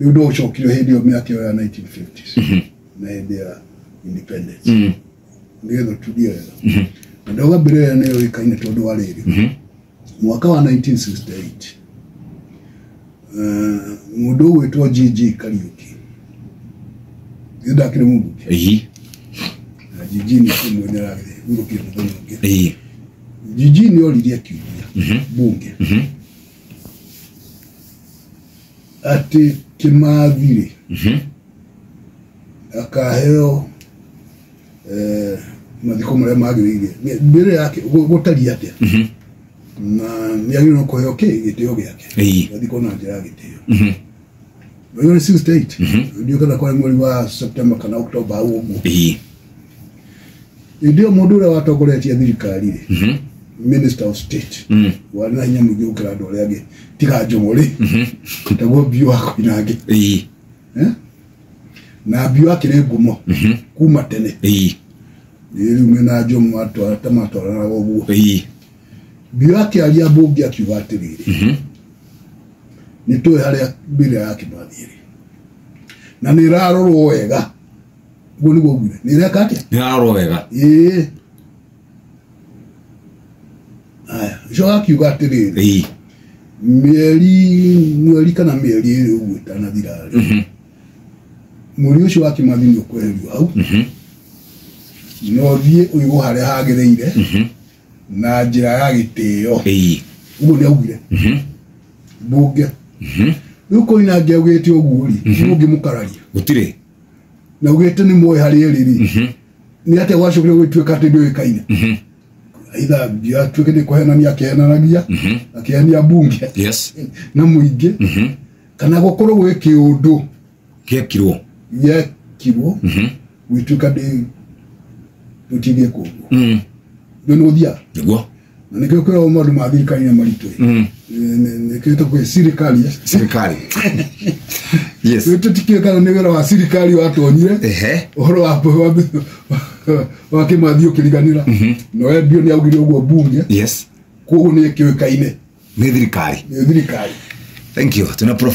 Rĩu ndũcokire hĩndĩ ĩyo mĩaka ĩyo ya 1950s na hĩndĩ ya independence, nĩgetha ũturie wega. Na ndauga mbere ĩyo nĩ yũĩkaine tondũ wa rĩrĩ, mwaka wa 1968, mũndũ ũgwĩtwo GG Kariuki, nĩ ndakĩrĩ mũmbunge, na GG nĩ kĩmwe nĩ aragĩthurũkire mũthenya ũngĩ. GG nĩ oririe kĩũria bunge atĩ Kĩmathi rĩ, akaheo mathiko marĩa magĩrĩire. Mbere yake gũtariĩ atĩa, na nĩ agĩrĩirwo kũheo kĩ gĩtĩo gĩake, mathiko na njĩra ya gĩtĩo. Ũyũ nĩ 68, ndiũ kana kwarĩ mweri wa September kana October hau ũguo. Hĩndĩ ĩyo mũndũ ũrĩa watongoretie thirikari rĩ, Minister of State warĩ na hinya mũingĩ gũkĩra andũ arĩa angĩ tiga Njomo rĩ, taguo Biũ wa Koinange. Eh? Na Biũ akĩrĩ ngumo kuma tene. Rĩu mena Njomo ta matwaranaga ũguo. Biũ akĩaria mbunge akiuga atĩrĩrĩ, nĩ tũĩ harĩa mbĩrĩra ya Kĩmathi ĩrĩ na nĩ ĩrarorwo wega. Ũguo nĩguo augire, nĩ ĩreka atĩa? Nĩ ararorwo wega. Ĩĩ, aya coka akiuga atĩrĩrĩ, mĩeri mweri kana mĩeri ĩrĩ ũguo ĩtanathira rĩ, mwĩrĩ ũcio wa Kĩmathi nĩ ũkweherio hau na ũthiĩ ũigwo harĩa hagĩrĩire na njĩra ya gĩtĩo. Ũguo nĩ augire mbunge. Rĩu Koinange augĩte ũguo rĩ, nũ ũngĩmũkararia? Gũtirĩ. Na augĩte nĩ moĩ harĩa ĩrĩ rĩ, nĩ atĩa gwacokire gũgĩtuĩka atĩ ndũĩkaine? Aitha atuĩke nĩ kũhenania akĩhenanagia, akĩhenia mbunge na mũingĩ, kana gũkorwo gwĩ kĩũndũ gĩekirwo. Gĩekirwo gwĩtuĩka ndĩ gũtigĩkwo ũguo. Rĩu nĩ gũthiaga. Nĩguo. Na nĩkĩo kwĩragwo maũndũ ma thirikari nĩ maritũ. Nĩkĩo twĩ sirikari. Serikali, yes. Rĩu tũtikĩũĩ kana nĩ wĩra wa sirikari watonyire ũhoro wa Kĩmathi ũkĩriganĩra, no we Biũ nĩ augire ũguo mbunge. Koguo nĩ ĩkĩũĩkaine nĩ thirikari. Nĩ thirikari. Thank you, tuna prof.